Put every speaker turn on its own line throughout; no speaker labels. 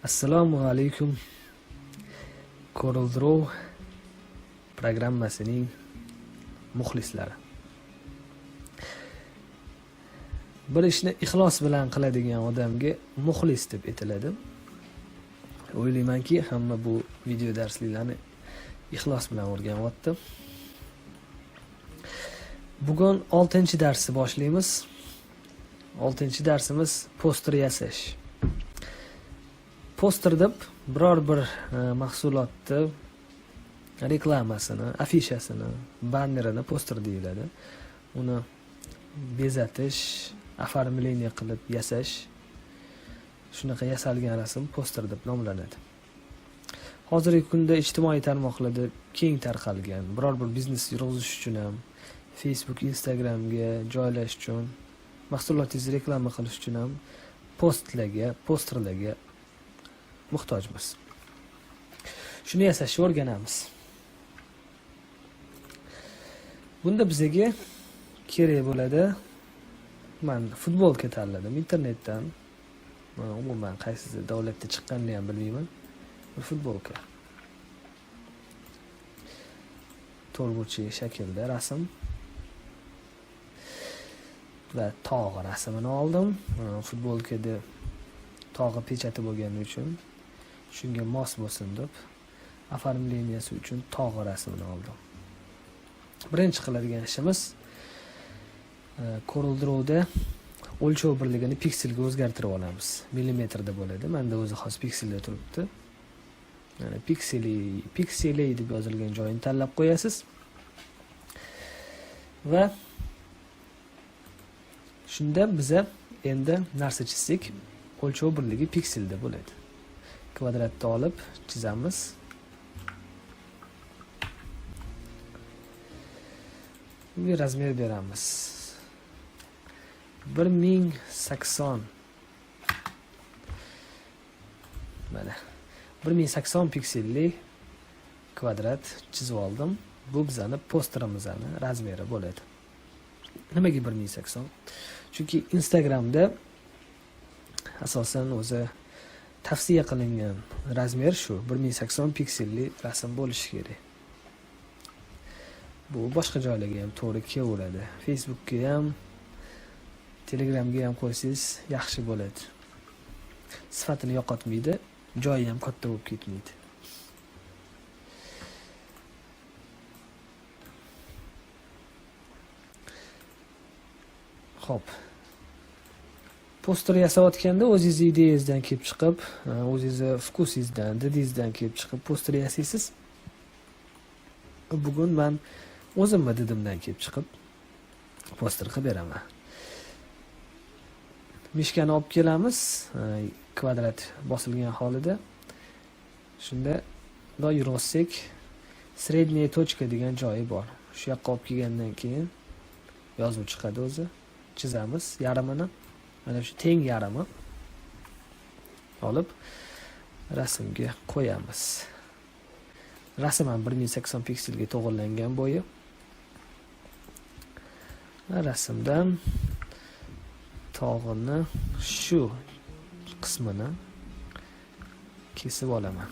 Assalomu alaykum. CorelDRAW programmasining muxlislari. Bir ishni ixlos bilan qiladigan odamga muxlis deb aytiladi. O'ylaymanki, hamma bu video darsliklarni ixlos bilan o'rganyapti. Bugun 6-darsni boshlaymiz. 6-darsimiz poster yasash. Poster deb biror bir mahsulotni reklamasini, afishasini, bannerini poster deyiladi. Uni bezatish, оформление qilib yasash, shunaqa yasalgan rasm poster deb nomlanadi. Hozirgi kunda ijtimoiy tarmoqlarda keng tarqalgan, biror bir biznes yurg'izish uchun ham, Facebook, Instagramga joylash uchun, mahsulotingizni reklama qilish uchun ham postlarga, posterlarga muhtojmiz. Shuni yasashni o'rganamiz. Bunda bizga kerak bo'ladi. Men futbolka tanladim internetdan. Men umuman qaysi davlatda chiqqanini ham bilmayman. Bir futbolka. To'rtburchak shaklda rasm va tog' rasmini oldim. Futbolkada tog'i pechati bo'lgani uchun shunga mos bo'lsin deb оформленияsi uchun tog' rasmini oldim. Birinchi qiladigan ishimiz CorelDRAWda o'lchov birligini pikselga o'zgartirib olamiz. Millimetrda bo'ladi. Menda o'zi hozir pikselda turibdi. Mana pikseli deb yozilgan joyini tanlab qo'yasiz. Va shunda biza endi narsa chizsak, o'lchov birligi pikselda bo'ladi. Kvadratni olib chizamiz. Bunga razmer beramiz. 1080. Mana 1080 pikselli kvadrat chizib oldim. Bu bizani posterimizning razmeri bo'ladi. Nimaga 1080? Chunki Instagramda asosan o'zi tavsiya qilingan razmer shu 1080 pikselli rasm bo'lishi kerak. Bu boshqa joylarga ham to'g'ri kelaveradi. Facebookga ham, Telegramga ham qo'ysangiz yaxshi bo'ladi. Sifatini yo'qotmaydi, joyi ham katta bo'lib ketmaydi. Xo'p. Poster yasayotganda o'zingiz ideyangizdan kelib chiqib, o'zingizni vkusingizdan, didingizdan kelib chiqib poster yasaysiz. Bugun men o'zimni didimdan kelib chiqib poster qilib beraman. Mishkani olib kelamiz, kvadrat bosilgan holida. Shunda bundoq yurg'izsak, средняя точка degan joyi bor. Shu yoqqa olib kelgandan keyin yozuv chiqadi o'zi. Chizamiz yarmini. Mana shu teng yarmi olib rasmga qo'yamiz. Rasm ham 1080 pikselga to'g'rilangan bo'yi. Va rasmdan tog'ini shu qismini kesib olaman.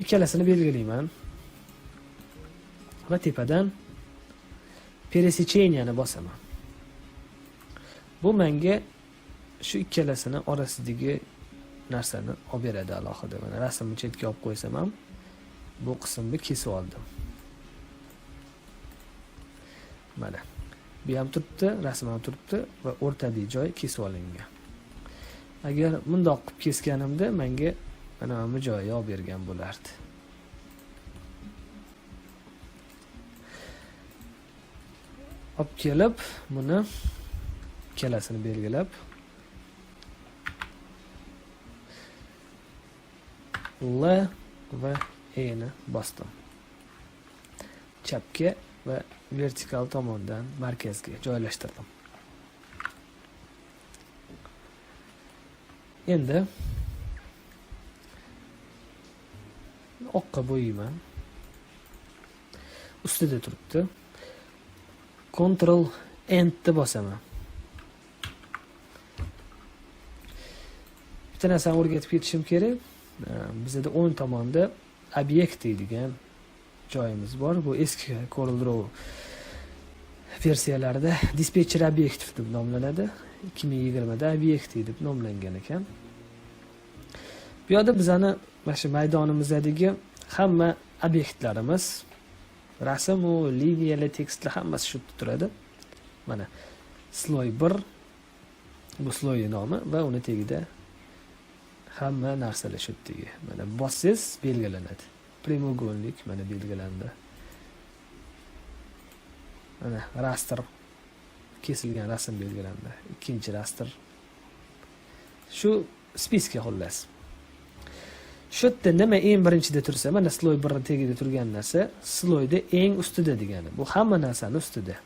Ikkalasini belgilayman. Va tepadan пересечениeni bosaman. Bu menga shu ikkalasini orasidagi narsani olib beradi alohida. Mana rasmni chetga olib qo'ysam ham bu qismni kesib oldim. Mana bu ham turibdi, rasm ham turibdi va o'rtadagi joy kesib olingan. Agar bundoq qilib kesganimda menga mana bu joyi olib bergan bo'lardi. Olib kelib buni ikkalasini belgilab L va E ni bosdim. Chapga va vertikal tomondan markazga joylashtirdim. Endi oqqa bo'yayman. Ustida turibdi. Ctrl End ni bosaman. Bitta narsani o'rgatib ketishim kerak. Bizda o'ng tomonda obyekt degan joyimiz bor. Bu eski CorelDRAW versiyalarida dispetcher obyektiv deb nomlanadi. 2020 da obyekt deb nomlangan ekan. Bu yerda bizani mana shu maydonimizdagi hamma obyektlarimiz, rasm u, liniyalar, tekstlar hammasi shu yerda turadi. Mana sloy 1 bu sloy nomi va uni tagida hamma narsalar shu yerdagi. Mana bossangiz belgilanadi. Prямоугольник mana belgilandi. Mana rastr, kesilgan rasm belgilandi. Ikkinchi rastr. Shu spiska xullas. Shu yerda nima eng birinchida tursa, mana sloy 1 tagida turgan narsa sloyda eng ustida degani. Bu hamma narsani ustida.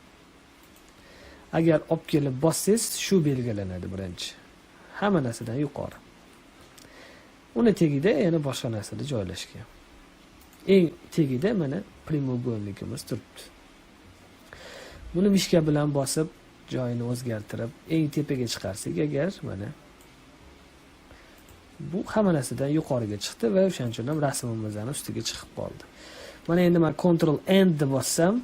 Agar olib kelib bossangiz, shu belgilanadi birinchi. Hamma narsadan yuqori. Uni tagida yana boshqa narsalar joylashgan. Eng tagida mana prямоугольникimiz turibdi. Buni mishka bilan bosib, joyini o'zgartirib, eng tepaga chiqarsak agar, mana bu hamma narsadan yuqoriga chiqdi va o'shaning uchun ham rasmimizning ustiga chiqib qoldi. Mana endi men Ctrl N deb bossam,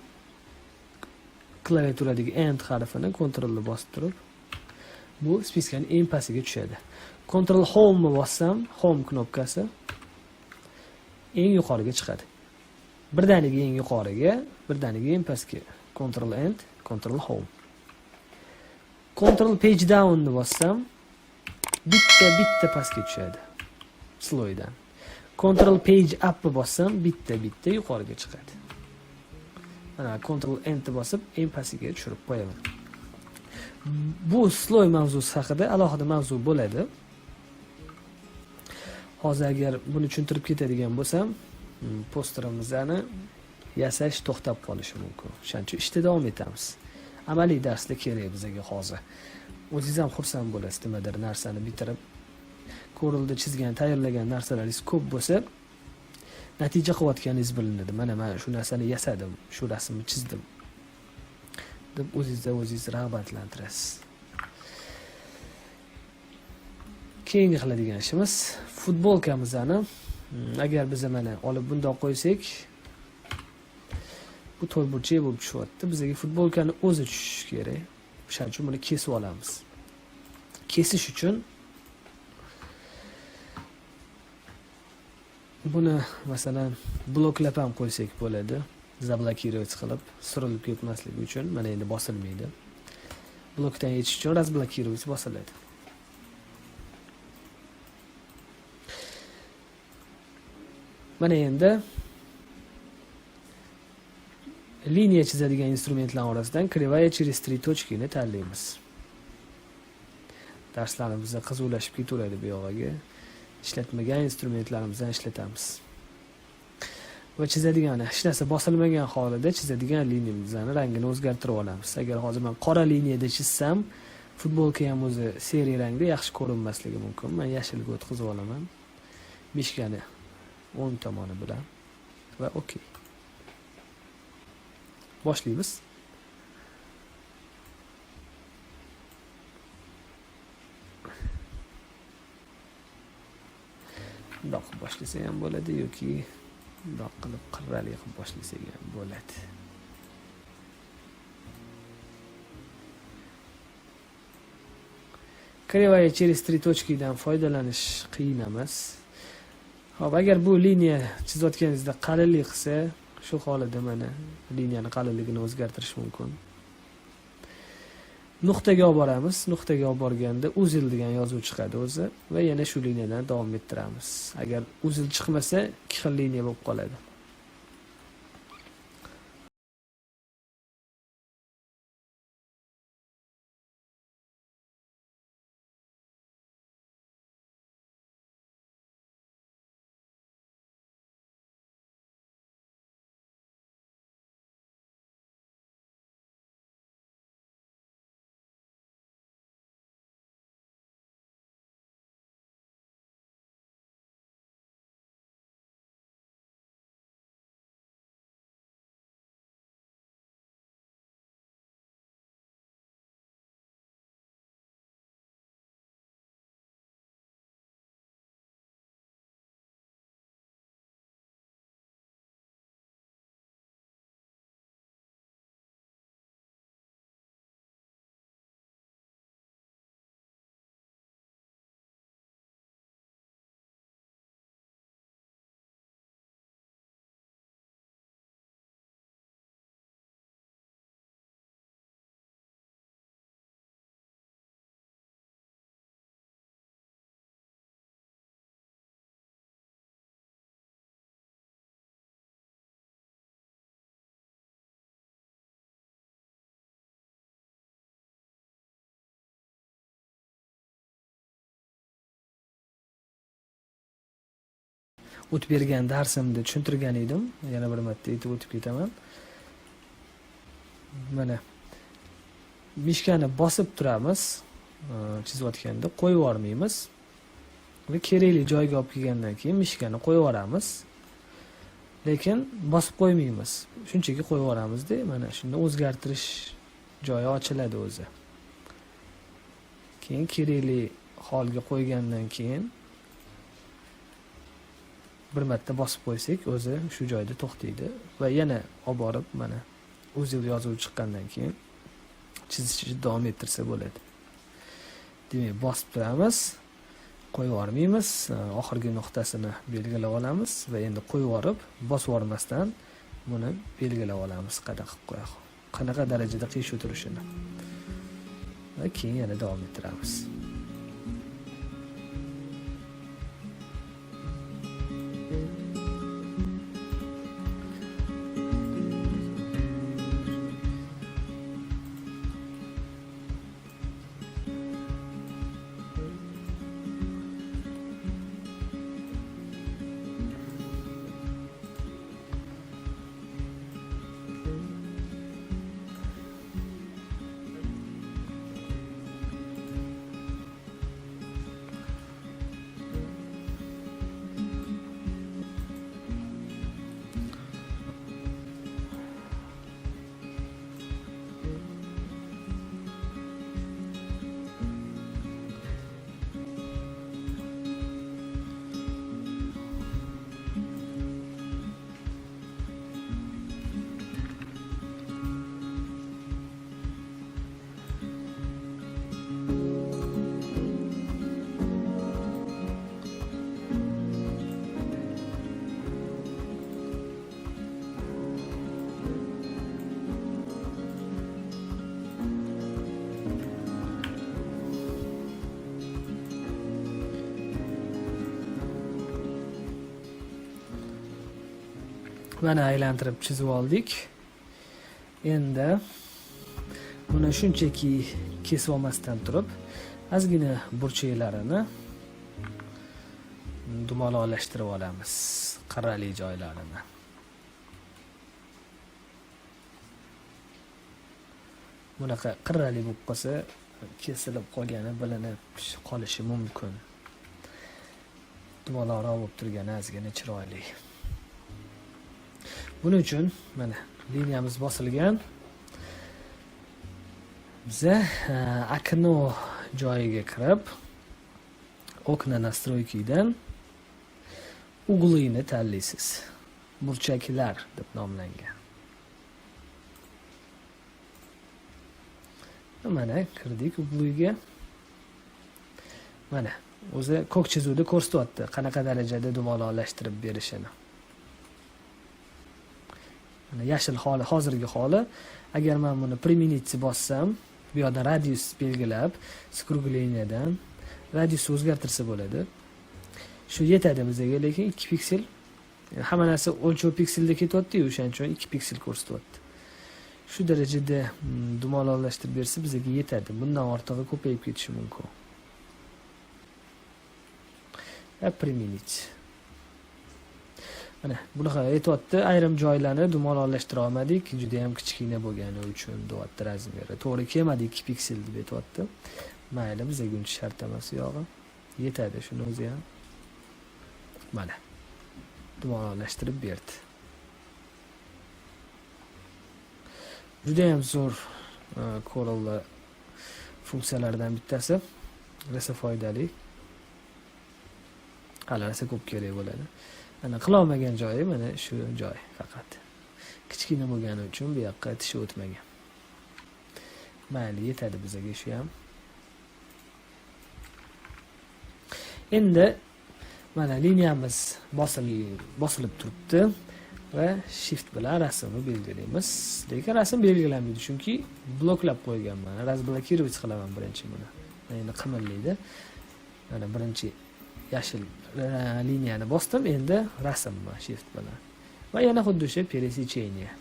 klaviaturadagi N harfini Ctrl ni bosib turib, bu spiskaning eng pastiga tushadi. Ctrl Home ni bossam, Home knopkasi eng yuqoriga chiqadi. Birdaniga eng yuqoriga, birdaniga eng pastga. Ctrl End, Ctrl Home. Ctrl Page Down ni bossam, bitta bitta pastga tushadi sloydan. Ctrl Page Up ni bossam, bitta bitta yuqoriga chiqadi. Mana Ctrl End ni bosib, eng pastiga tushirib qo'yaman. Bu sloy mavzusi haqida alohida mavzu bo'ladi. Hozir agar buni tushuntirib ketadigan bo'lsam, posterimizni yasash to'xtab qolishi mumkin. O'shaning uchun ishda davom etamiz. Amaliy darslar kerak bizga hozir. O'zingiz ham xursand bo'lasiz, nimadir narsani bitirib, Corel'da chizgan, tayyorlagan narsalaringiz ko'p bo'lsa, natija qilayotganingiz bilinadi. Mana men shu narsani yasadim, shu rasmni chizdim deb o'zingizda o'zingiz rag'batlantirasiz. Keyingi qiladigan ishimiz futbolkamizni, agar biz mana olib bundoq qo'ysak, bu to'rtburchak bo'lib tushyapti. Bizga futbolkani o'zi tushishi kerak. O'shaning uchun buni kesib olamiz. Kesish uchun buni masalan bloklab ham qo'ysak bo'ladi. Zablokировать qilib, surilib ketmasligi uchun mana endi bosilmaydi. Blokdan yechish uchun razblokировать bosiladi. Mana endi liniya chizadigan instrumentlar orasidan кривая через три точки ni tanlaymiz. Darslarimiz qizuvlashib ketaveradi bu yog'iga. Ishlatmagan instrumentlarimizni ishlatamiz. Va chizadigan hech narsa bosilmagan holida chizadigan liniyamizni rangini o'zgartirib olamiz. Agar hozir men qora liniyada chizsam, futbolka ham o'zi seri rangda yaxshi ko'rinmasligi mumkin. Men yashilga o'tkazib olaman. Mishkani o'ng tomoni bilan va okey. Boshlaymiz. Bundoq qilib boshlasa ham bo'ladi yoki bundoq qilib qirrali qilib boshlasak ham bo'ladi. Кривая через три точки dan foydalanish qiyin emas. Xo'p, agar bu liniya chizayotganingizda qalinlik qilsa, shu holida mana liniyani qalinligini o'zgartirish mumkin. Nuqtaga olib boramiz. Nuqtaga olib borganda uzil degan yozuv chiqadi o'zi va yana shu liniyadan davom ettiramiz. Agar uzil chiqmasa, ikki xil liniya bo'lib qoladi. O'tib bergan darsimda tushuntirgan edim. Yana bir marta aytib o'tib ketaman. Mana мышка ni bosib turamiz, chizayotganda qo'yib yubormaymiz. Va kerakli joyga olib kelgandan keyin мышка ni qo'yib yuboramiz. Lekin bosib qo'ymaymiz. Shunchaki qo'yib yuboramizda, mana shunda o'zgartirish joyi ochiladi o'zi. Keyin kerakli holga qo'ygandan keyin bir marta bosib qo'ysak, o'zi shu joyda to'xtaydi va yana olib borib mana узел yozuvi chiqqandan keyin chizishni davom ettirsa bo'ladi. Demak, bosib turamiz, qo'yib yubormaymiz, oxirgi nuqtasini belgilab olamiz va endi qo'yib yuborib, bosib yubormasdan buni belgilab olamiz, qanaqa qilib qo'yadi, qanaqa darajada qiyshuv turishini. Va keyin yana davom ettiramiz. Mana aylantirib chizib oldik. Endi buni shunchaki kesib olmasdan turib, ozgina burchaklarini dumaloqlashtirib olamiz, qirrali joylarini. Bunaqa qirrali bo'lib qolsa, kesilib qolgani bilinib qolishi mumkin. Dumaloqroq bo'lib turgani ozgina chiroyli. Buning uchun mana liniyamiz bosilgan. Biza окно joyiga kirib, окна настройки dan углы ni tanlaysiz. Burchaklar deb nomlangan. Mana kirdik углы ga. Mana o'zi ko'k chizuvda ko'rsatyapti, qanaqa darajada dumaloqlashtirib berishini. Mana yashil holi, hozirgi holi. Agar men buni применить bossam, bu yoqdan radius belgilab, скругление dan radiusni o'zgartirsa bo'ladi. Shu yetadi bizga, lekin 2 piksel, yani hamma narsa o'lchov pikselda ketyapti-yu, o'shaning uchun 2 piksel ko'rsatyapti. Shu darajada dumaloqlashtirib bersa bizga yetadi. Bundan ortig'i ko'payib ketishi mumkin. Va применить. Mana bunaqa aytyapti, ayrim joylarni dumaloqlashtira olmadik, juda ham kichkina bo'lgani uchun deyapti размер i. To'g'ri kelmadi 2 piksel deb aytyapti. Mayli, bizga uncha shart emas u yog'i. Yetadi shuni o'zi ham. Mana dumaloqlashtirib berdi. Juda ham zo'r Corel funksiyalaridan bittasi. Rosa foydali. Hali rosa ko'p kerak bo'ladi. Mana qila olmagan joyi mana shu joy faqat. Kichkina bo'lgani uchun bu yoqqa tishi o'tmagan. Mayli, yetadi bizga shu ham. Endi mana liniyamiz bosilib turibdi va shift bilan rasmni belgilaymiz. Lekin rasm belgilanmaydi, chunki bloklab qo'yganman. Разблокировать qilaman birinchi buni. Endi qimirlaydi. Mana birinchi yashil liniyani bosdim, endi rasmni shift bilan. Va yana xuddi o'sha пересечение.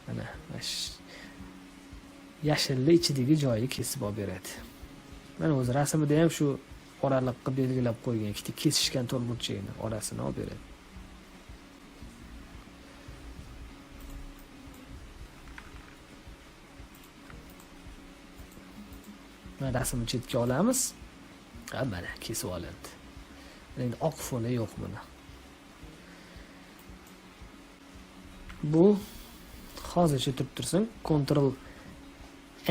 Mana yashilli ichidagi joyi kesib olib beradi. Mana o'zi rasmida ham shu oraliqqa belgilab qo'ygan ikkita kesishgan to'rtburchakni orasini olib beradi. Mana rasmni chetga olamiz. Ha, mana kesib olindi. Endi oq foni yo'q buni. Bu hozircha turib tursin. Ctrl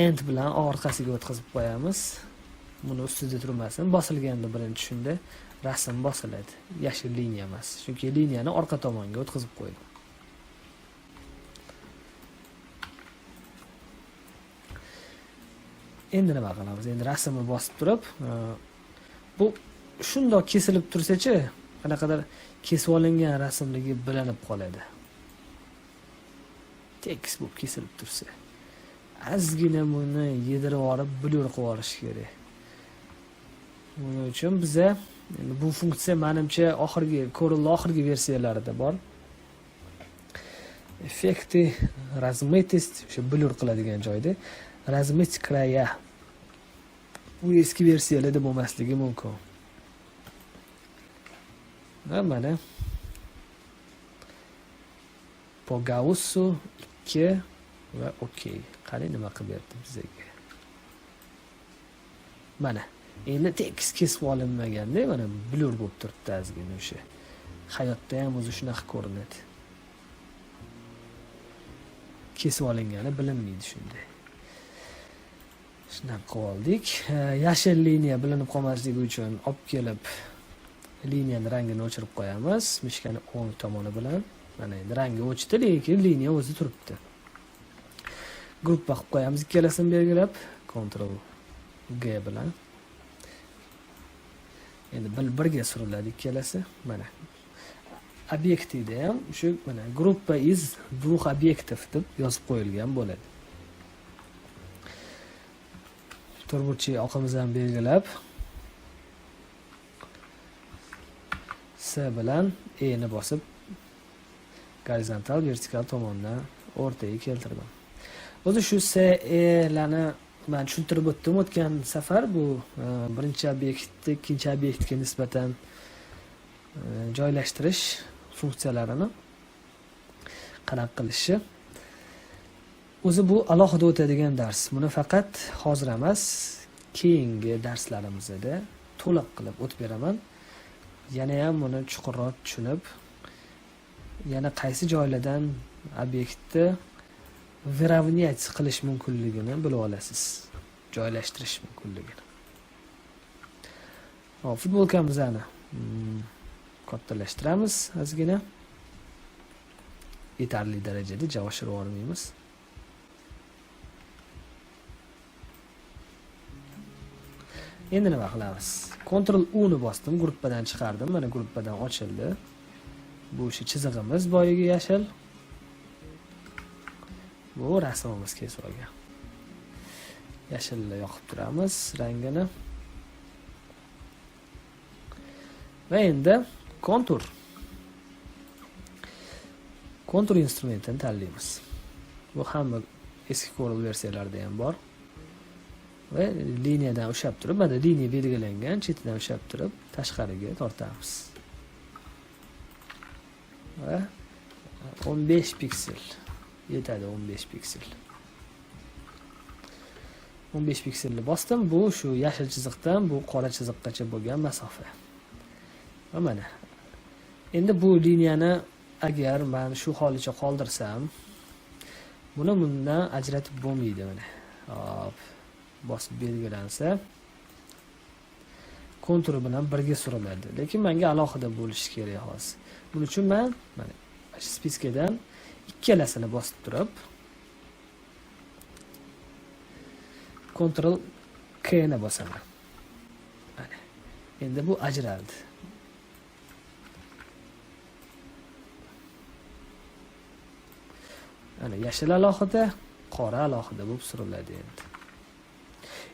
End bilan orqasiga o'tkazib qo'yamiz. Buni ustida turmasin. Bosilganda birinchi shunda rasm bosiladi. Yashil liniya emas. Chunki liniyani orqa tomonga o'tkazib qo'ydim. Endi nima qilamiz? Endi rasmni bosib turib, bu shundoq kesilib tursa-chi, qanaqadir kesib olingan rasmligi bilinib qoladi. Tekis bo'lib kesilib tursa. Ozgina buni yedirib yuborib, blur qilib yuborish kerak. Buning uchun biza endi bu funksiya menimcha oxirgi Corel oxirgi versiyalarida bor. Effekti, размытость, o'sha blur qiladigan joyda размыть края. Bu eski versiyalarda bo'lmasligi mumkin. Va mana po Gaussu 2 va okey. Qani nima qilib berdi bizga? Mana endi tekis kesib olinmaganda mana blur bo'lib turibdi ozgina o'sha. Hayotda ham o'zi shunaqa ko'rinadi. Kesib olingani bilinmaydi shunday. Shunaqa qilib oldik. Yashil liniya bilinib qolmasligi uchun olib kelib liniyani rangini o'chirib qo'yamiz. Mishkani o'ng tomoni bilan. Mana endi rangi o'chdi, lekin liniya o'zi turibdi. Gruppa qilib qo'yamiz ikkalasini belgilab, Ctrl G bilan. Endi birga suriladi ikkalasi. Mana obyektida ham shu mana gruppa iz двух obyektов deb yozib qo'yilgan bo'ladi. To'rtburchak oqimizni ham belgilab S bilan E ni bosib gorizontal, vertikal tomondan o'rtaga keltirdim. O'zi shu S, E larni men tushuntirib o'tdim o'tgan safar. Bu birinchi obyektni ikkinchi obyektga nisbatan joylashtirish funksiyalarini qanaqa qilishi. O'zi bu alohida o'tadigan dars. Buni faqat hozir emas, keyingi darslarimizda to'liq qilib o'tib beraman. Yana ham buni chuqurroq tushunib, yana qaysi joylardan obyektni выравнять qilish mumkinligini bilib olasiz, joylashtirish mumkinligini. Hop, futbolkamizni kattalashtiramiz ozgina. Yetarli darajada ja oshirib yubormaymiz. Endi nima qilamiz? Ctrl U ni bosdim, gruppadan chiqardim. Mana gruppadan ochildi. Bu o'sha chizig'imiz boyagi yashil. Bu rasmimiz kesib olgan. Yashilni yoqib turamiz rangini. Va endi kontur. Kontur instrumentini tanlaymiz. Bu hamma eski Corel versiyalarida ham bor. Va liniyadan ushlab turib, mana liniya belgilangan, chetidan ushlab turib tashqariga tortamiz. Va 15 piksel yetadi, 15 piksel. 15 pikselni bosdim. Bu shu yashil chiziqdan bu qora chiziqqacha bo'lgan masofa. Va mana endi bu liniyani agar men shu holicha qoldirsam, buni bundan ajratib bo'lmaydi mana. Hop, bosib belgilansa kontur bilan birga suriladi. Lekin menga alohida bo'lishi kerak hozir. Buning uchun men mana shu spiskadan ikkalasini bosib turib Ctrl K ni bosaman. Mana. Endi bu ajraldi. Mana yashil alohida, qora alohida bo'lib suriladi endi.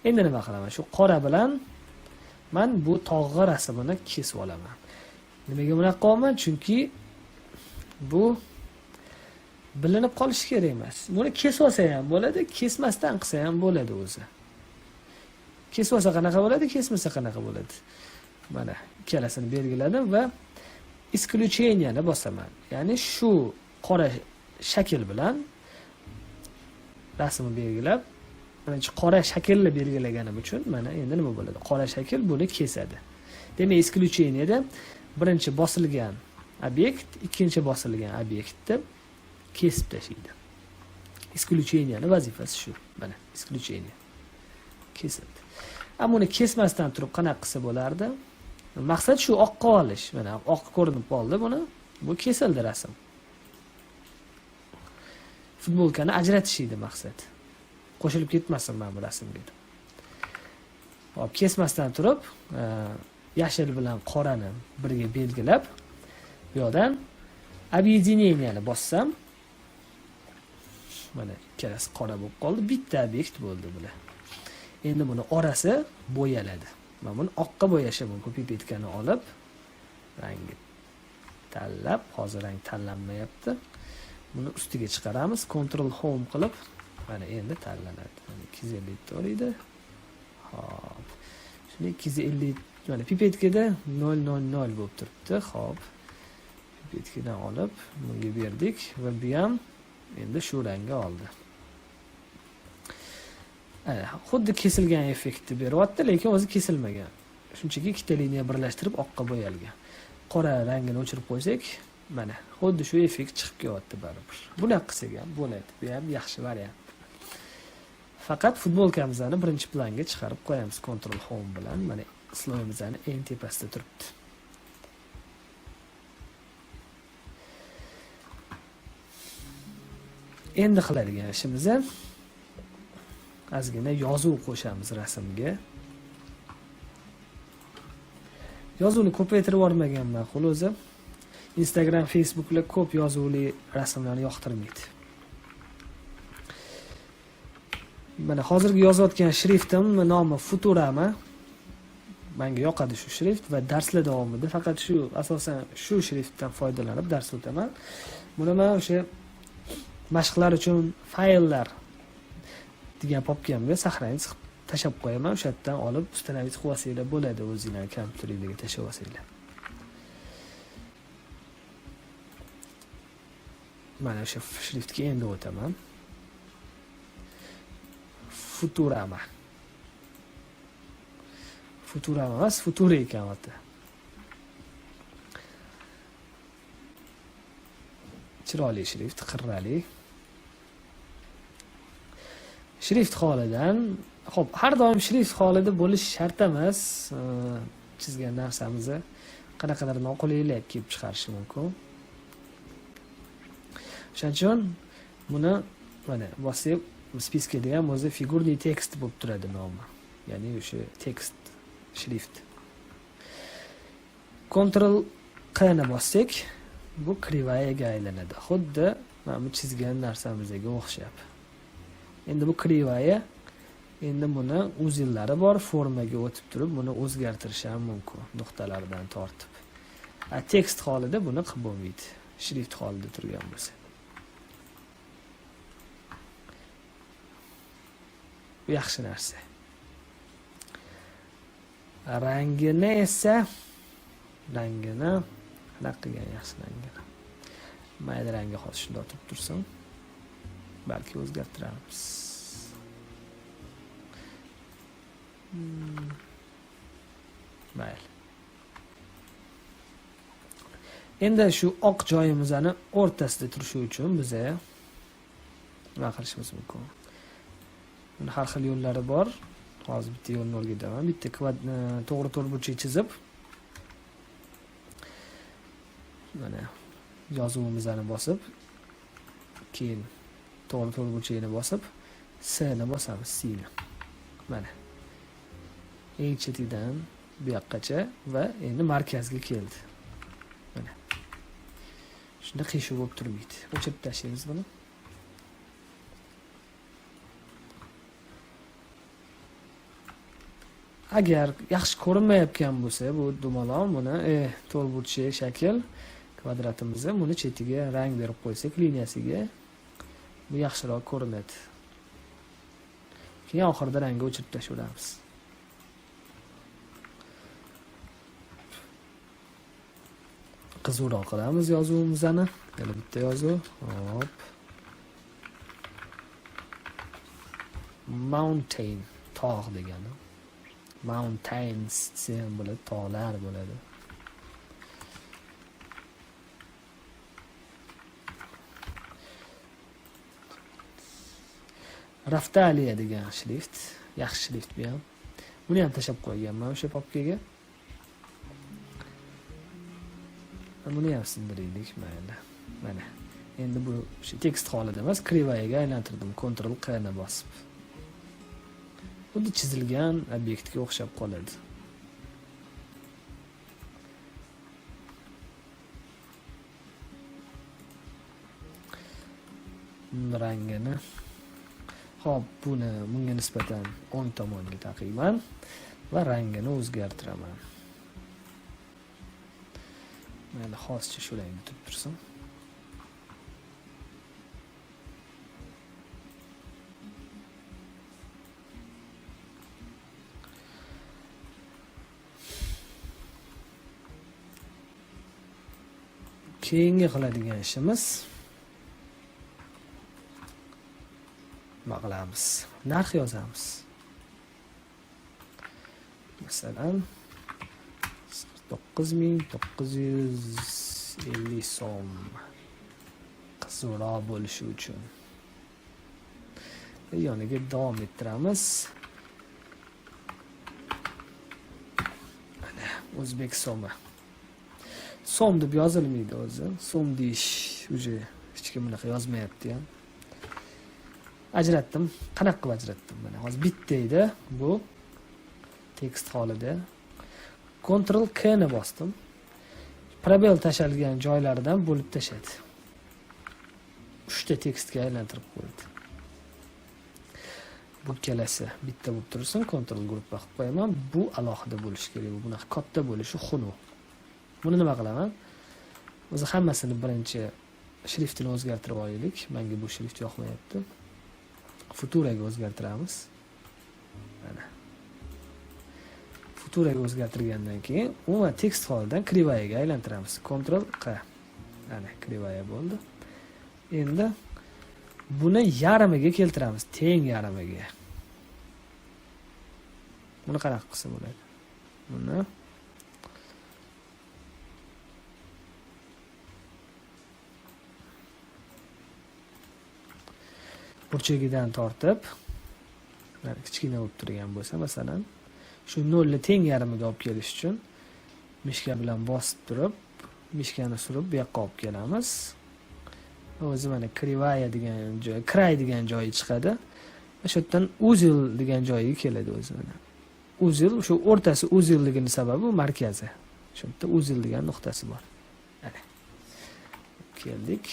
Endi nima qilaman? Shu qora bilan men bu tog'ga rasmini kesib olaman. Nimaga bunaqa qilyapman? Chunki bu bilinib qolishi kerak emas. Buni kesib olsa ham bo'ladi, kesmasdan qilsa ham bo'ladi o'zi. Kesib olsa qanaqa bo'ladi, kesmasa qanaqa bo'ladi? Mana ikkalasini belgiladim va исключениeni bosaman. Ya'ni shu qora shakl bilan rasmni belgilab, birinchi qora shaklni belgilaganim uchun mana endi nima bo'ladi? Qora shakl buni kesadi. Demak, исключениеda birinchi bosilgan obyekt ikkinchi bosilgan obyektni kesib tashlaydi. Исключениеni vazifasi shu. Mana исключение kesildi. Ammo uni kesmasdan turib qanaqa qilsa bo'lardi? Maqsad shu oqqa olish. Mana oq ko'rinib qoldi buni. Bu kesildi rasm. Futbolkani ajratish edi maqsad. Qo'shilib ketmasin mana bu rasmga. Hop, kesmasdan turib, yashil bilan qorani birga belgilab, bu yoqdan объединениeni bossam, mana ikkalasi qora bo'lib qoldi, bitta obyekt bo'ldi bular. Endi buni orasi bo'yaladi. Men buni oqqa bo'yashim mumkin. Pipetkani olib, rangi tanlab, hozir rang tanlanmayapti. Buni ustiga chiqaramiz, Ctrl Home qilib, mana endi tanlanadi. Mana 254 edi. Xo'p. Shuni 250, mana pipetkada 000 bo'lib turibdi. Xo'p. Pipetkadan olib bunga berdik va bu ham endi shu rangga oldi. Xuddi kesilgan effektni beryapti, lekin o'zi kesilmagan. Shunchaki ikkita liniya birlashtirib oqqa bo'yalgan. Qora rangini o'chirib qo'ysak, mana xuddi shu effekt chiqib kelyapti baribir. Bunaqa qilsak ham bo'ladi. Bu ham yaxshi variant. Faqat futbolkamizni birinchi planga chiqarib qo'yamiz Ctrl Home bilan. Mana sloyimizni eng tepasida turibdi. Endi qiladigan ishimiz ozgina yozuv qo'shamiz rasmga. Yozuvni ko'paytirib yubormagan ma'qul o'zi. Instagram, Facebooklar ko'p yozuvli rasmlarni yoqtirmaydi. Mana hozirgi yozayotgan shriftim nomi Futurama. Menga yoqadi shu shrift va darslar davomida faqat shu, asosan shu shriftdan foydalanib dars o'taman. Buni men o'sha mashqlar uchun fayllar degan papkamga saqlanib chiqib tashlab qo'yaman. O'sha yerdan olib установить qilib olsanglar bo'ladi, o'zinglar kompyuteringizga tashlab olsanglar. Mana o'sha shriftga endi o'taman. Futurama. Futurama emas, Futura ekan oti. Chiroyli shrift, qirrali. Shrift holidan, xo'p, har doim shrift holida bo'lish shart emas. Chizgan narsamizni qanaqadir noqulaylik kelib chiqarishi mumkin. O'shaning uchun buni mana bosib spiskada ham o'zi figurniy tekst bo'lib turadi nomi. Ya'ni o'sha tekst, shrift. Ctrl Q ni bossak, bu krivayaga aylanadi. Xuddi mana bu chizgan narsamizga o'xshab. Endi bu krivaya, endi buni uzillari bor, formaga o'tib turib buni o'zgartirish ham mumkin nuqtalardan tortib. Tekst holida buni qilib bo'lmaydi. Shrift holida turgan bo'lsa. Bu yaxshi narsa. Rangini esa, rangini qanaqa qilgan yaxshi rangini. Mayli, rangi hozir shunday turib tursin. Balki o'zgartiramiz. Mayli. Endi shu oq joyimizni o'rtasida turishi uchun biza nima qilishimiz mumkin? Buni har xil yo'llari bor. Hozir bitta yo'lni o'rgataman. Bitta to'g'ri to'rtburchak chizib, mana yozuvimizni bosib, keyin to'g'ri to'rtburchakni bosib, S ni bosamiz, C ni. Mana eng chetidan bu yoqqacha va endi markazga keldi. Mana. Shunda qiyshuv bo'lib turmaydi. O'chirib tashlaymiz buni. Agar yaxshi ko'rinmayotgan bo'lsa, bu dumaloq buni to'rtburchak shakl kvadratimizni buni chetiga rang berib qo'ysak, liniyasiga bu yaxshiroq ko'rinadi. Keyin oxirida rangni o'chirib tashlaymiz. Qizuvroq qilamiz yozuvimizni. Yana bitta yozuv. Hop. Mountain, tog' degani. Mountains desa ham bo'ladi, tog'lar bo'ladi. Raftaliya degan shrift, yaxshi shrift bu ham. Buni ham tashlab qo'yganman o'sha papkaga. Buni ham sindiraylik, mayli. Mana. Endi bu o'sha tekst holida emas, krivayaga aylantirdim, Ctrl K ni bosib. Xuddi chizilgan obyektga o'xshab qoladi. Rangini. Xo'p, buni bunga nisbatan o'ng tomonga taqiyman va rangini o'zgartiraman. Mayli, hozircha shu rangda turib tursin. Keyingi qiladigan ishimiz nima qilamiz? Narx yozamiz. Masalan, 9,950 so'm qizuvroq bo'lishi uchun. Yoniga davom ettiramiz. Mana o'zbek so'mi. So'm deb yozilmaydi o'zi. So'm deyish уже hech kim bunaqa yozmayapti ham. Ajratdim. Qanaqa qilib ajratdim? Mana hozir bitta edi bu tekst holida. Ctrl K ni bosdim. Probel tashalgan joylaridan bo'lib tashladi. 3 ta tekstga aylantirib qo'ydi. Bu ikkalasi bitta bo'lib tursin, Ctrl gruppa qilib qo'yaman. Bu alohida bo'lishi kerak. Bu bunaqa katta bo'lishi xunuk. Buni nima qilaman? O'zi hammasini birinchi shriftini o'zgartirib olaylik. Menga bu shrift yoqmayapti. Futuraga o'zgartiramiz. Mana. Futuraga o'zgartirgandan keyin umuman tekst holidan krivayaga aylantiramiz. Ctrl K. Mana krivaya bo'ldi. Endi buni yarmiga keltiramiz, teng yarmiga. Buni qanaqa qilsa bo'ladi? Buni burchagidan tortib, mana kichkina bo'lib turgan bo'lsa, masalan, shu nolni teng yarmiga olib kelish uchun mishka bilan bosib turib, mishkani surib bu yoqqa olib kelamiz. O'zi mana krivaya degan joy, kray degan joyi chiqadi. O'sha yerdan uzel degan joyiga keladi o'zi mana. Uzel, shu o'rtasi uzelligini sababi bu markazi. Shu yerda uzel degan nuqtasi bor. Mana. Keldik.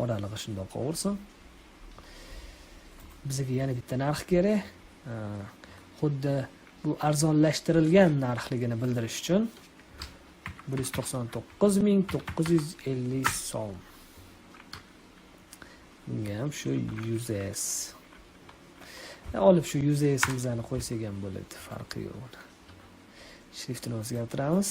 Oralig'i shundoq qovursin. Bizga yana bitta narx kerak. Xuddi bu arzonlashtirilgan narxligini bildirish uchun 199,950 so'm. Bunga ham shu yuz S. Olib shu yuz S'imizni qo'ysak ham bo'ladi, farqi yo'q uni. Shriftini o'zgartiramiz.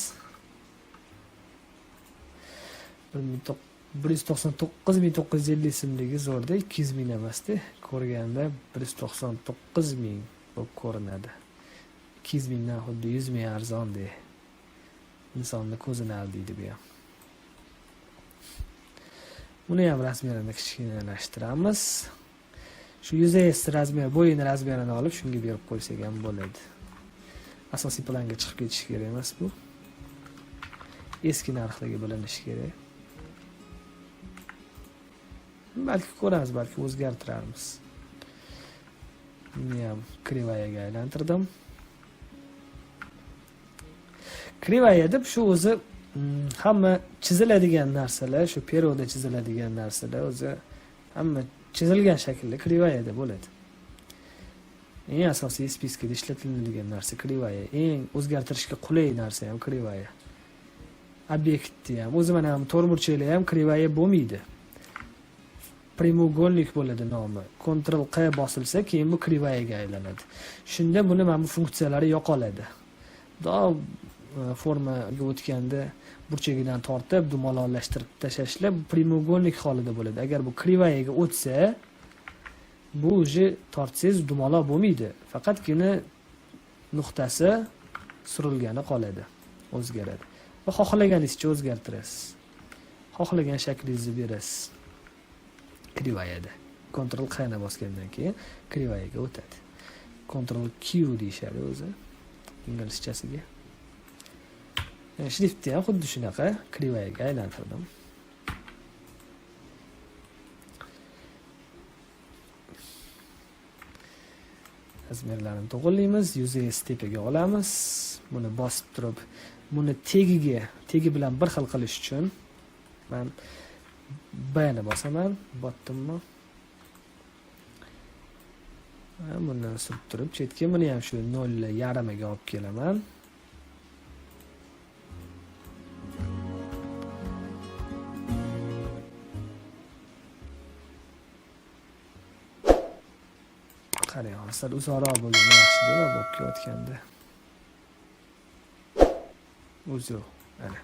199,950 so'mligi zo'rda, 200,000 emasdi. Ko'rganda 199,000 bo'lib ko'rinadi. 200,000dan xuddi 100,000 arzon de. Insonni ko'zini aldiydi bu ham. Buni ham razmerini kichkinalashtiramiz. Shu yuz S razmer, bo'yini razmerini olib shunga berib qo'ysak ham bo'ladi. Asosiy planga chiqib ketishi kerak emas bu. Eski narxligi bilinishi kerak. Balki ko'ramiz, balki o'zgartirarmiz. Buni ham krivayaga aylantirdim. Krivaya deb shu o'zi hamma chiziladigan narsalar, shu peroda chiziladigan narsalar o'zi hamma chizilgan shaklda krivayada bo'ladi. Eng asosiy spiskada ishlatiladigan narsa krivaya, eng o'zgartirishga qulay narsa ham krivaya. Obyektni ham, o'zi mana bu to'rtburchaklar ham krivaya bo'lmaydi. Prямоугольник bo'ladi nomi. Ctrl Q bosilsa, keyin bu krivayaga aylanadi. Shunda buni mana bu funksiyalari yo'qoladi. Do Formaga o'tganda burchagidan tortib dumaloqlashtirib tashlashlar прямоугольник holida bo'ladi. Agar bu кривая ga o'tsa, bu уже tortsangiz dumaloq bo'lmaydi. Faqatgina nuqtasi surilgani qoladi, o'zgaradi. Va xohlaganingizcha o'zgartirasiz. Xohlagan shaklingizni berasiz. Кривая da. Ctrl Q ni bosgandan keyin кривая ga o'tadi. Ctrl Q deyishadi o'zi inglizchasiga. Shriftni ham xuddi shunaqa кривая ga aylantirdim. Размер larini to'g'rilaymiz, UZS tepaga olamiz. Buni bosib turib, buni tegiga, tegi bilan bir xil qilish uchun men B ni bosaman, botdimmi? Bundan surib turib chetga buni ham shu 0.5 ga olib kelaman. Qarang, hozir uzoqroq bo'lgani yaxshi deyman, bo'lib kelayotganda. O'zi ana.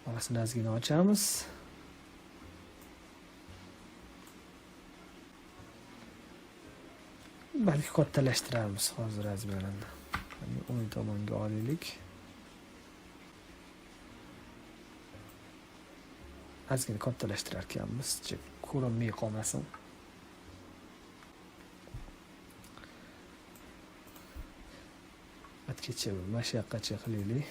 Orasini ozgina ochamiz. Balki kattalashtiramiz hozir размер ini. O'ng tomonga olaylik. Ozgina kattalashtirar ekanmiz, ko'rinmay qolmasin. Atgacha mana shu yoqqacha qilaylik.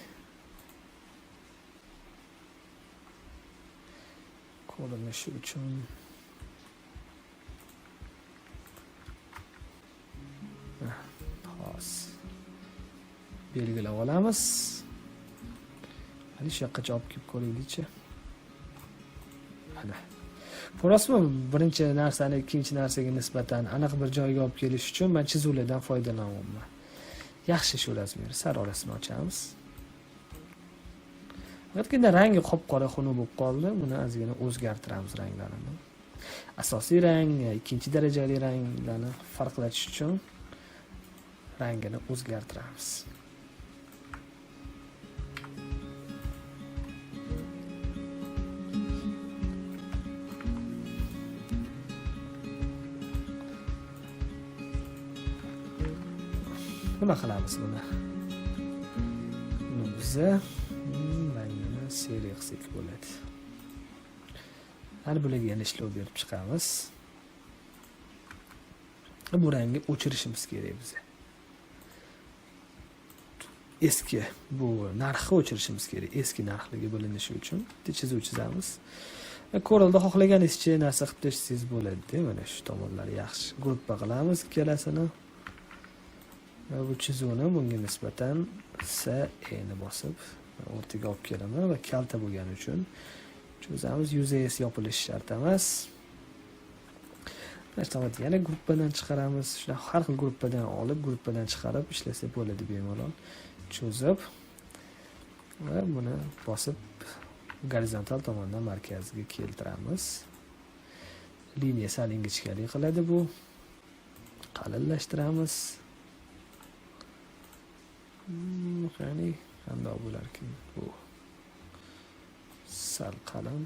Ko'rinishi uchun hozir belgilab olamiz. Hali shu yoqqacha olib kelib ko'raylikchi. Mana. Ko'rasizmi, birinchi narsani ikkinchi narsaga nisbatan aniq bir joyga olib kelish uchun men chizuvlardan foydalanyapman. Yaxshi shu размер, sal orasini ochamiz. Faqatgina rangi qop-qora xunuk bo'lib qoldi. Buni ozgina o'zgartiramiz ranglarini. Asosiy rang, ikkinchi darajali ranglarni farqlatish uchun rangini o'zgartiramiz. Nima qilamiz buni? Buni biza rangini seri qilsak bo'ladi. Har bularga yana ishlov berib chiqamiz. Bu rangni o'chirishimiz kerak biza. Eski bu narxni o'chirishimiz kerak. Eski narxligi bilinishi uchun bitta chizuv chizamiz. Corel'da xohlaganingizcha narsa qilib tashlasangiz bo'ladi-da. Mana shu tomonlari yaxshi. Gruppa qilamiz ikkalasini. Va bu chizuvni bunga nisbatan S E ni bosib o'rtaga olib kelaman va kalta bo'lgani uchun cho'zamiz. UZS yopilishi shart emas. Mana yana gruppadan chiqaramiz. Shunaqa har xil gruppadan olib, gruppadan chiqarib ishlasa bo'ladi bemalol. Cho'zib va buni bosib gorizontal tomondan markazga keltiramiz. Liniya sal ingichkalik qiladi bu. Qalinlashtiramiz. Qani qandoq bo'larkin bu? Sal qalin.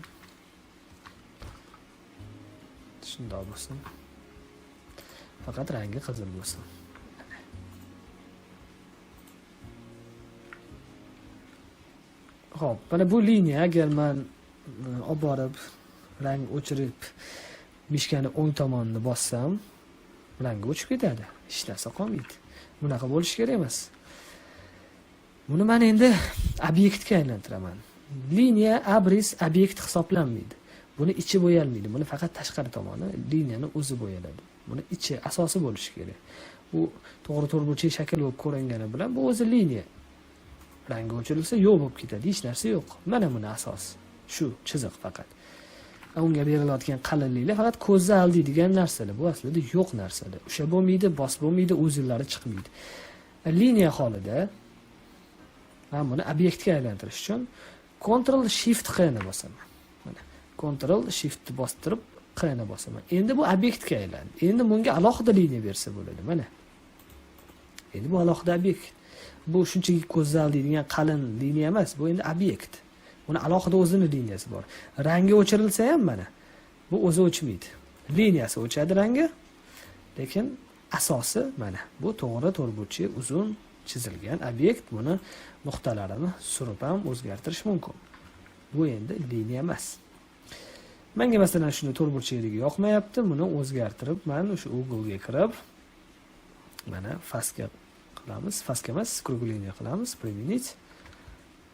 Shundoq bo'lsin. Faqat rangi qizil bo'lsin. Xo'p, mana bu liniya agar men olib borib rang o'chirib mishkani o'ng tomonini bossam, rangi o'chib ketadi. Hech narsa qolmaydi. Bunaqa bo'lishi kerak emas. Buni men endi obyektga aylantiraman. Liniya abris obyekt hisoblanmaydi. Buni ichi bo'yalmaydi. Buni faqat tashqari tomoni, liniyani o'zi bo'yaladi. Buni ichi asosi bo'lishi kerak. Bu to'g'ri to'rtburchak shakl bo'lib ko'ringani bilan bu o'zi liniya. Rangi o'chirilsa yo'q bo'lib ketadi, hech narsa yo'q. Mana buni asosi. Shu chiziq faqat. Unga berilayotgan qalinliklar faqat ko'zni aldiydigan narsalar. Bu aslida yo'q narsalar. O'sha bo'lmaydi, bos bo'lmaydi, o'zillari chiqmaydi. Liniya holida men buni obyektga aylantirish uchun Ctrl Shift Q ni bosaman. Mana Ctrl Shift ni bostirib Qni bosaman. Endi bu obyektga aylandi. Endi bunga alohida liniya bersa bo'ladi. Mana. Endi bu alohida obyekt. Bu shunchaki ko'zal deydigan qalin liniya emas, bu endi obyekt. Buni alohida o'zini liniyasi bor. Rangi o'chirilsa ham mana bu o'zi o'chmaydi. Liniyasi o'chadi rangi, lekin asosi mana bu to'g'ri to'rtburchak uzun chizilgan obyekt. Buni nuqtalarini surib ham o'zgartirish mumkin. Bu endi liniya emas. Menga masalan shuni to'rtburchakligi yoqmayapti, buni o'zgartirib men o'sha Google'ga kirib mana faska qilamiz, faska emas, skruglение qilamiz, применить.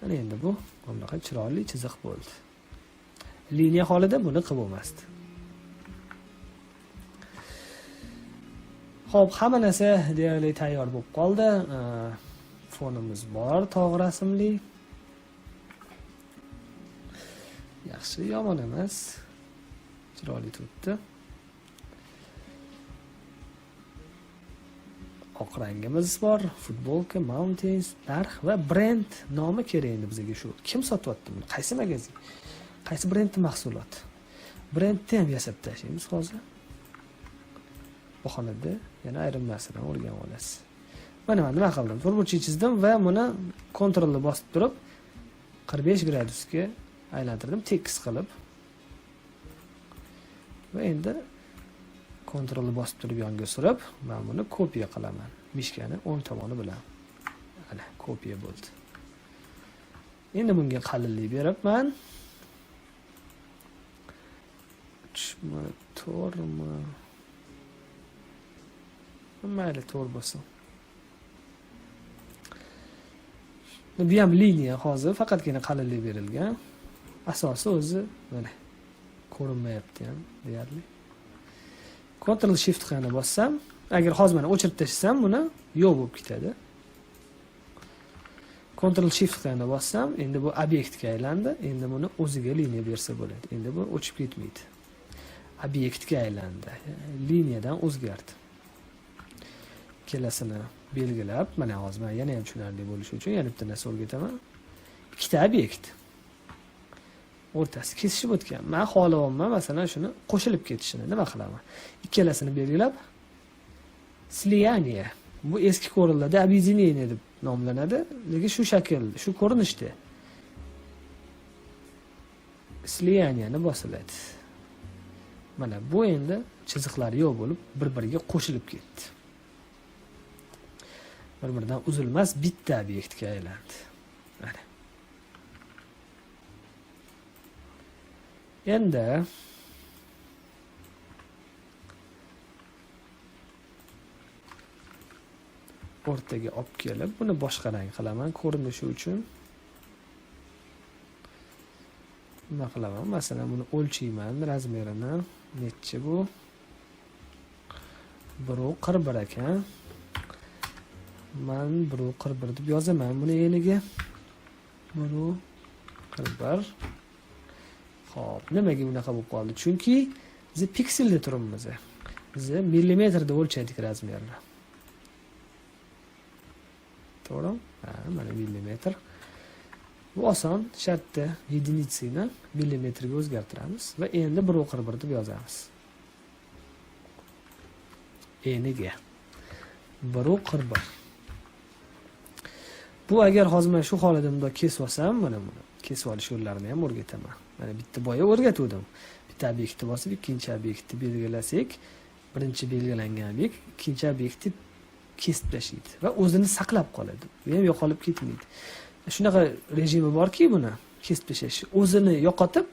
Mana endi bu bunaqa chiroyli chiziq bo'ldi. Liniya holida buni qilib bo'lmasdi. Xo'p, hamma narsa deyarli tayyor bo'lib qoldi. Fonimiz bor, tog' rasmli. Yaxshi, yomon emas. Chiroyli turibdi. Oq rangimiz bor, futbolka, mountains, narx va brend nomi kerak endi bizga shu. Kim sotyapti buni? Qaysi magazin? Qaysi brendning mahsuloti? Brendni ham yasab tashlaymiz hozir. Bahonada yana ayrim narsalarni o'rganib olasiz. Mana men nima qildim? To'rtburchak chizdim va buni kontrolni bosib turib 45 gradusga aylantirdim, tekis qilib. Va endi kontrolni bosib turib yonga surib, men buni kopiya qilaman. Mishkani o'ng tomoni bilan. Ana, kopiya bo'ldi. Endi bunga qalinlik beribman. 3 mi, 4 mi? Mayli, 4 bo'lsin. Bu ham liniya hozir, faqatgina qalinlik berilgan. Asosi o'zi mana ko'rinmayapti ham deyarli. Ctrl Shift qani bossam, agar hozir mana o'chirib tashlasam, buni yo'q bo'lib ketadi. Ctrl Shift qani bossam, endi bu obyektga aylandi. Endi buni o'ziga liniya bersa bo'ladi. Endi bu o'chib ketmaydi. Obyektga aylandi. Liniyadan o'zgardi. Kelasini belgilab, mana hozir men yana ham tushunarli bo'lishi uchun yana bitta narsa o'rgataman. Ikkita obyekt o'rtasi kesishib o'tgan. Men xohlayapman, masalan, shuni qo'shilib ketishini. Nima qilaman? Ikkalasini belgilab слияние. Bu eski ko'rinishda объединение deb nomlanadi, lekin shu shakl, shu ko'rinishda слияние bosiladi. Mana bu endi chiziqlar yo'q bo'lib bir-biriga qo'shilib ketdi. Bir-biridan uzilmas bitta obyektga aylandi. Mana. Endi o'rtaga olib kelib, buni boshqa rang qilaman ko'rinishi uchun. Nima qilaman? Masalan, buni o'lchayman, razmerini. Necha bu? 1.41 ekan. Men 1.41 deb yozaman buni eniga. 1.41. Xo'p, nimaga bunaqa bo'lib qoldi? Chunki biz pikselda turibmiz. Biz millimetrda o'lchadik razmerni. To'g'rimi? Ha, mana millimetr. Bu oson, shartda единицini millimetrga o'zgartiramiz va endi 1.41 deb yozamiz. Eniga 1.41. Bu agar hozir men shu holida bundoq kesib olsam, mana buni kesib olish yo'llarini ham o'rgataman. Mana bitta boya o'rgatuvdim. Bitta obyektni bosib, ikkinchi obyektni belgilasak, birinchi belgilangan obyekt ikkinchi obyektni kesib tashlaydi va o'zini saqlab qoladi. Bu ham yo'qolib ketmaydi. Shunaqa rejimi borki, buni kesib tashlash, o'zini yo'qotib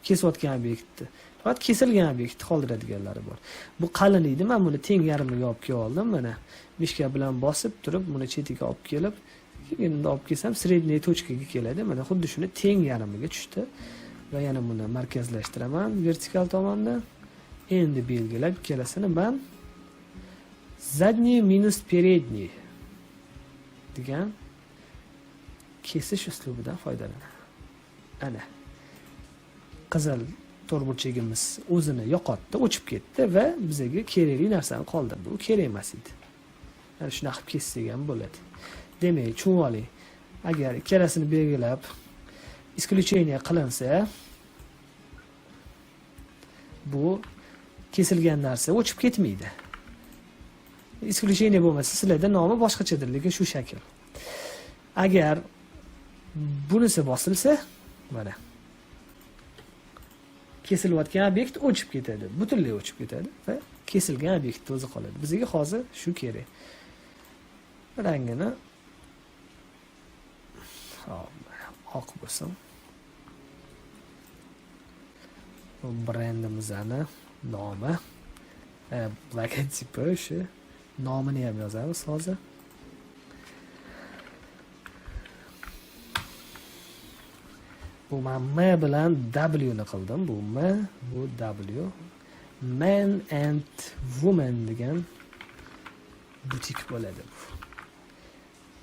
kesayotgan obyektni, faqat kesilgan obyektni qoldiradiganlari bor. Bu qalin edi, men buni teng yarmiga olib kelib oldim. Mana mishka bilan bosib turib, buni chetiga olib kelib, keyin bunda olib kelsam, средняя точkaga keladi. Mana xuddi shuni teng yarmiga tushdi. Va yana buni markazlashtiraman vertikal tomonda. Endi belgilab ikkalasini men задний minus передний degan kesish uslubidan foydalanaman. Ana qizil to'rtburchagimiz o'zini yo'qotdi, o'chib ketdi va bizga kerakli narsani qoldirdi. U kerak emas edi. Mana shunaqa qilib kessak ham bo'ladi. Demak, tushunib oling. Agar ikkalasini belgilab исключение qilinsa, Bu kesilgan narsa o'chib ketmaydi. Исключение bo'lmasa sizlarda nomi boshqachadir, lekin shu shakl. Agar bunisi bosilsa, mana kesilayotgan obyekt o'chib ketadi, butunlay o'chib ketadi va kesilgan obyekt o'zi qoladi. Bizga hozir shu kerak. Rangini hop, oq bo'lsin. Bu brendimizni nomi, logotipi, o'sha nomini ham yozamiz hozir. Bu men M bilan W ni qildim. Bu M, bu W. Man and Woman degan butik bo'ladi bu.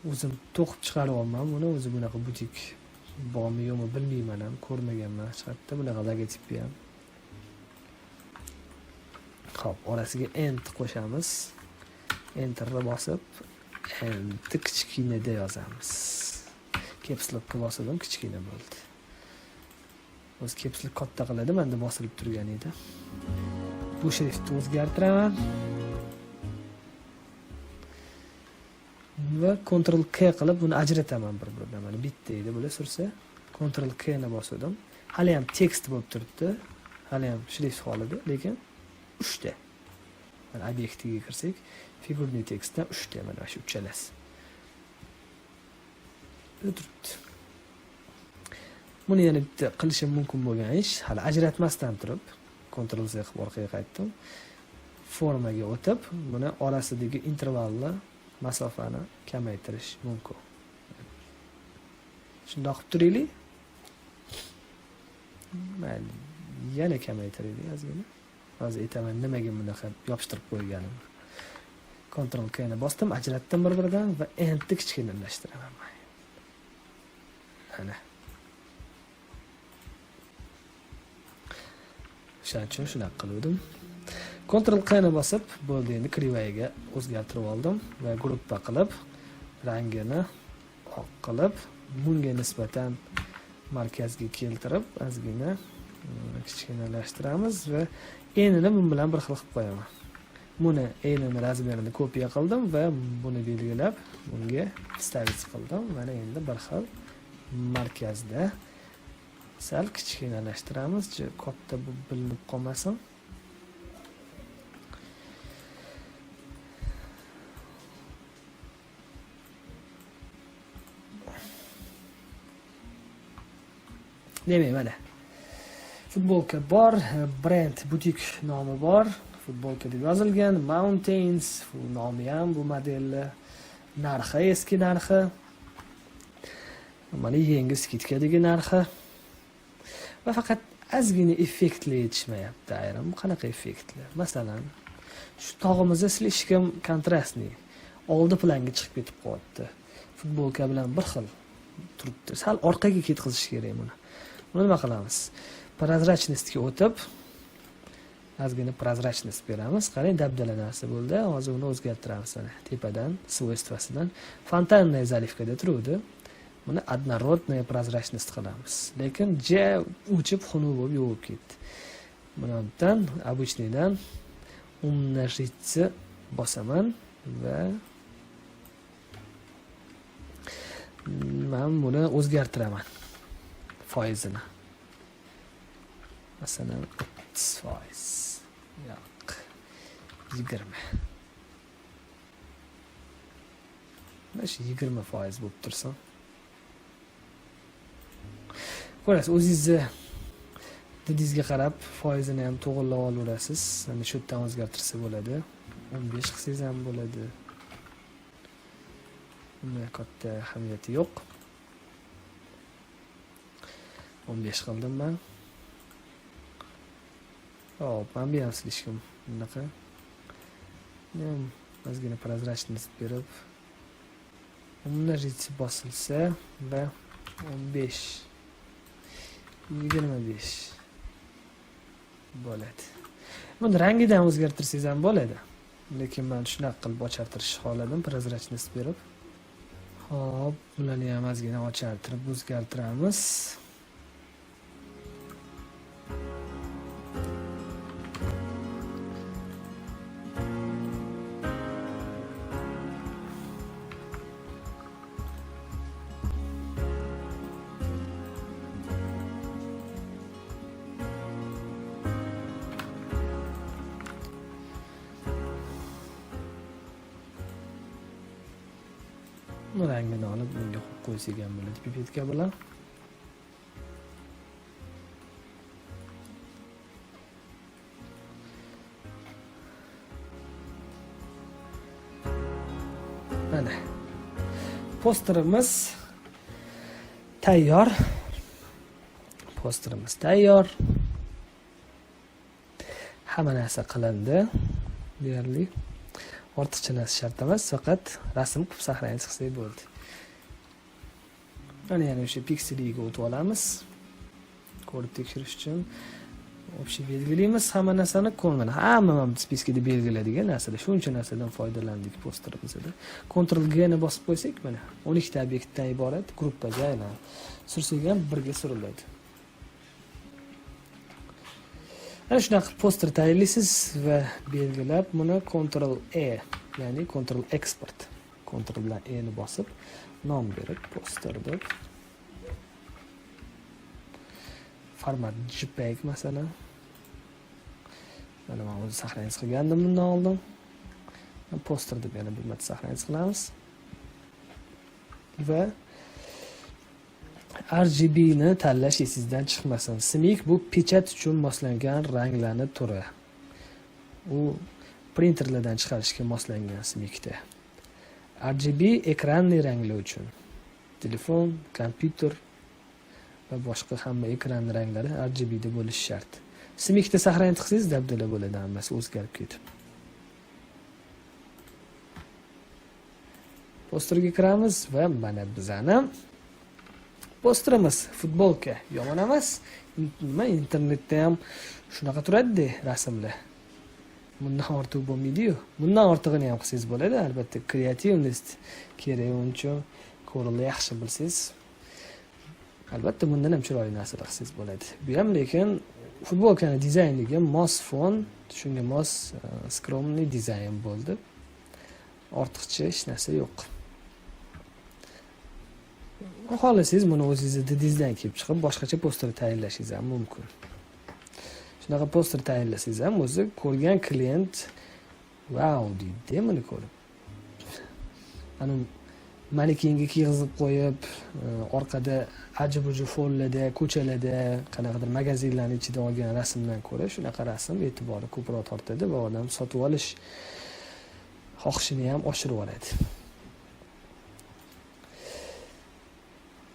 O'zim to'qib chiqaryapman buni, o'zi bunaqa butik bormi yo'qmi bilmayman ham, ko'rmaganman hech qayerda bunaqa logotipni ham. Xo'p, orasiga end qo'shamiz. Enterni bosib, endi kichkinada yozamiz. Caps lockka bosdim, kichkina bo'ldi. O'zi caps lock katta qiladi, menda bosilib turgan edi. Bu shriftni o'zgartiraman. Va Ctrl K qilib buni ajrataman bir-biridan. Mana bitta edi, bular sursa, Ctrl K ni bosdim. Hali ham tekst bo'lib turibdi. Hali ham shrift holida, lekin 3 ta. Mana obyektiga kirsak, figurniy tekstdan 3 ta, mana shu uchalasi. Turibdi. Buni yana bitta qilishim mumkin bo'lgan ish, hali ajratmasdan turib, Ctrl Z qilib orqaga qaytdim. Formaga o'tib, buni orasidagi intervalni, masofani kamaytirish mumkin. Shundoq qilib turaylik. Mayli, yana kamaytiraylik ozgina. Hozir aytaman nimaga bunaqa yopishtirib qo'yganimni. Ctrl K ni bosdim, ajratdim bir-biridan va endi kichkinalashtiraman. Ana. O'shaning uchun shunaqa qildim. Ctrl K ni bosib, bo'ldi, endi krivayaga o'zgartirib oldim va gruppa qilib rangini oq qilib, bunga nisbatan markazga keltirib, ozgina kichkinalashtiramiz va enini bu bilan bir xil qilib qo'yaman. Buni enini razmerini kopiya qildim va buni belgilab bunga stavить qildim. Mana endi bir xil markazda sal kichkinalashtiramiz, katta bu bilinib qolmasin. Demak, mana futbolka bor, brend butik nomi bor, futbolka deb yozilgan, Mountains bu nomi ham, bu modelni narxi, eski narxi, mana yangi skidkadagi narxi va faqat ozgina effektli yetishmayapti ayrim. Qanaqa effektli? Masalan, shu tog'imizda слишком kontrastli, oldi planga chiqib ketib qolyapti. Futbolka bilan bir xil turibdi. Sal orqaga ketkazish kerak buni. Buni nima qilamiz? Prozrachностьga o'tib, ozgina prozrachность beramiz. Qarang, dabdala narsa bo'ldi. Hozir uni o'zgartiramiz mana tepadan, svoystvasidan. Fontanная заливкада turuvdi. Buni однородная прозрачность qilamiz. Lekin ja o'chib xunuk bo'lib yo'qolib ketdi. Bundan обычныйdan умножить bosaman va men buni o'zgartiraman foizini. Masalan, 30%. Yo'q. 20. Mana shu 20% bo'lib tursin. Ko'rasiz, o'zingizni didingizga qarab foizini ham to'g'rilab olaverasiz. Mana shu yerdan o'zgartirsa bo'ladi. 15 qilsangiz ham bo'ladi. Bunday katta ahamiyati yo'q. 15 qildim men. Hop, mana bu ham слишком bunaqa. Buni ham ozgina prozrachность berib умножить bosilsa va 15 25 bo'ladi. Buni rangidan o'zgartirsangiz ham bo'ladi. Lekin men shunaqa qilib ochartirishni xohladim, prozrachность berib. Hop, bularni ham ozgina ochartirib o'zgartiramiz. Rangini olib bunga qo'yib qo'ysak ham bo'ladi pipetka bilan. Mana posterimiz tayyor. Posterimiz tayyor. Hamma narsa qilindi deyarli. Ortiqcha narsa shart emas, faqat rasm qilib saqlanib chiqsak bo'ldi. Mana yana o'sha pikseliga o'tib olamiz. Ko'rib tekshirish uchun общий belgilaymiz hamma narsani, mana hamma mana списка da belgiladigan narsalar, shuncha narsadan foydalandik posterimizda. Ctrl G ni bosib qo'ysak, mana 12 ta obyektdan iborat gruppaga aylanadi. Sursak ham birga suriladi. Ana shunaqa poster tayyorlaysiz va belgilab buni Ctrl E, ya'ni Ctrl Export, Ctrl bilan E ni bosib nom berib poster deb, format JPEG masalan. Mana men o'zi saqlanib qilgandim bundan oldin. Poster deb yana bir marta saqlanib qilamiz. Va RGB ni tanlash esingizdan chiqmasin. CMYK bu pechat uchun moslangan ranglarni turi. U printerlardan chiqarishga moslangan CMYKda. RGB ekranli ranglar uchun. Telefon, kompyuter va boshqa hamma ekran ranglari RGB da bo'lishi shart. CMYKda saqlanib qilsangiz dabdala bo'ladi, hammasi o'zgarib ketib. Posterga kiramiz va mana bizani posterimiz, futbolka yomon emas. Nima, internetda ham shunaqa turadi-da rasmlar. Bundan ortiq bo'lmaydi-yu. Bundan ortig'ini ham qilsangiz bo'ladi. Albatta, kreativnost kerak uncha ko'rilni yaxshi bilsangiz, albatta bundan ham chiroyli narsalar qilsangiz bo'ladi. Bu ham lekin futbolkani dizayniga mos fon, shunga mos skromniy dizayn bo'ldi. Ortiqcha hech narsa yo'q. Xohlasangiz buni o'zingizni didingizdan kelib chiqib boshqacha poster tayyorlashingiz ham mumkin. Shunaqa poster tayyorlasangiz ham o'zi ko'rgan klient vau deydi buni ko'rib. Ana manekenga kiygizib qo'yib, orqada aji-buji fonlarda, ko'chalarda, qanaqadir magazinlarning ichida olgan rasmdan ko'ra shunaqa rasm e'tiborni ko'proq tortadi va odam sotib olish xohishini ham oshirib yuboradi.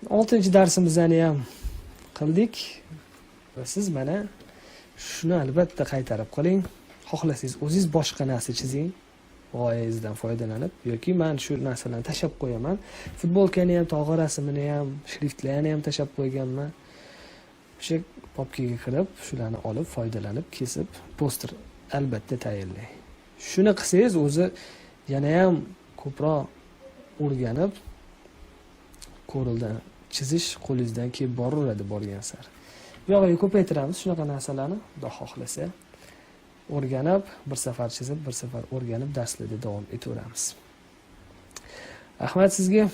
6-darsimizni ham qildik va siz mana shuni albatta qaytarib qoling. Xohlasangiz o'zingiz boshqa narsa chizing, g'oyangizdan foydalanib, yoki men shu narsalarni tashab qo'yaman. Futbolkani ham, tog'a rasmini ham, shriftlarni ham tashab qo'yganman. O'sha papkaga kirib, shularni olib, foydalanib, kesib, poster albatta tayyorlang. Shuni qilsangiz o'zi yana ham ko'proq o'rganib, ko'rildan chizish qo'lingizdan kelib boraveradi borgan sari. Buyog'iga ko'paytiramiz shunaqa narsalarni, Xudo xohlasa. O'rganib, bir safar chizib, bir safar o'rganib darslarda davom etaveramiz. Rahmat sizga.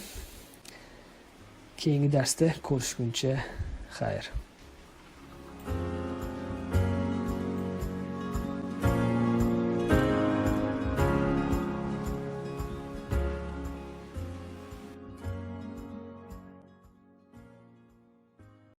Keyingi darsda ko'rishguncha xayr.